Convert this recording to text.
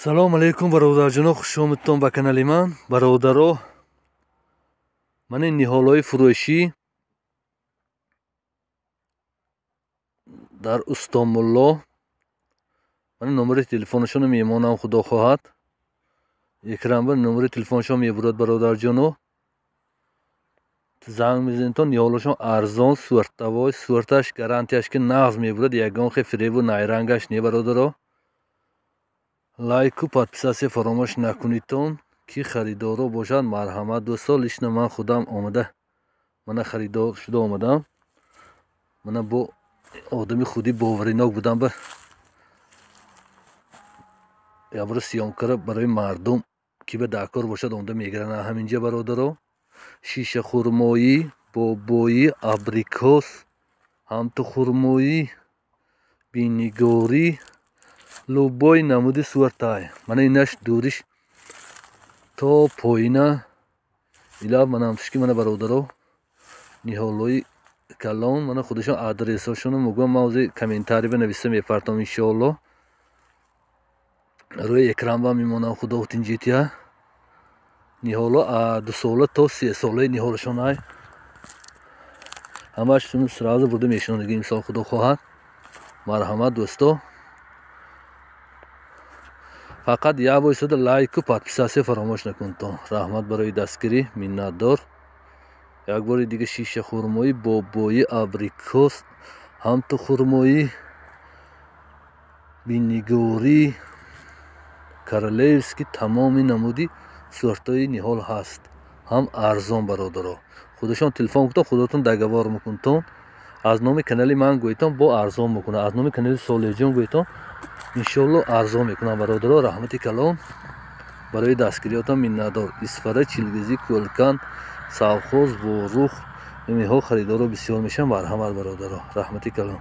Салом алейкум, бародарҷоно, хушомадтон ба канали ман. Бародаро, ман ин ниҳолҳои фурӯшӣ дар Устомулло. Ман номери телефонашонро мемонам, худо хоҳад. Экранба номери телефонашон мебурад, бародарҷоно. Занг мезанедтон, ниҳолашон арзон, суртавой, сурташ гарантияш ки нағз мебурад, ягон хел фиребу найрангаш не, бародаро. Лайку подписатсия фаромӯш накунедтон, ки харидоро бошад, марҳамат, дӯсто. Лично ман худам омада, мана харидор шуда омадам. Мана бо одами худи боваринок будам, ба ябро съёмкара барои мардум, ки ба даркор бошад, омада мегиранд ҳаминҷа, бародаро. Шиша хурмоӣ, бобоӣ, абрикос, ҳамту хурмоӣ, бинигорӣ, любой намуди суртай. Мана инаш дуриш то поина ила, мана ҳамтушки, мана бародаро, ниҳолҳои калон. Мана худашон адресҳошонро мегӯям, ман ҳозир комментарий бинависа мепартом, иншоалло. Рӯи экран ба мемонам, худо тинҷития. Ниҳолҳо 2 сола то 3 солаи ниҳолашон ай. Ҳамаш сразу бурда мешинондаги имсол, худо хоҳад. Марҳамат, дӯсто. Фақат як бор истода лайку подписатсия фаромӯш накунедтон. Раҳмат барои дастгирӣ, миннатдор. Як бори дига: шиша хурмоӣ, бобоӣ, абрикос, ҳамту хурмоӣ, бинигорӣ, королевский, тамоми намуди суртҳои ниҳол ҳаст. Ҳам арзон, бародаро. Худашон телефон кунтон, худотон договор мекунтон. Аз номи канали ман гӯйтон, бо арзон мекунад. Аз номи канали Солеҳҷон гӯйтон, иншоалло арзон мекунам, бародаро. Раҳмати калон барои дастгириётон, миннатдор. Исфара, Чилгизӣ, Кӯлкан, Савхоз, Ворух, инҳо харидоро бисёр мешаванд. Марҳамат, бародаро, раҳмати калон.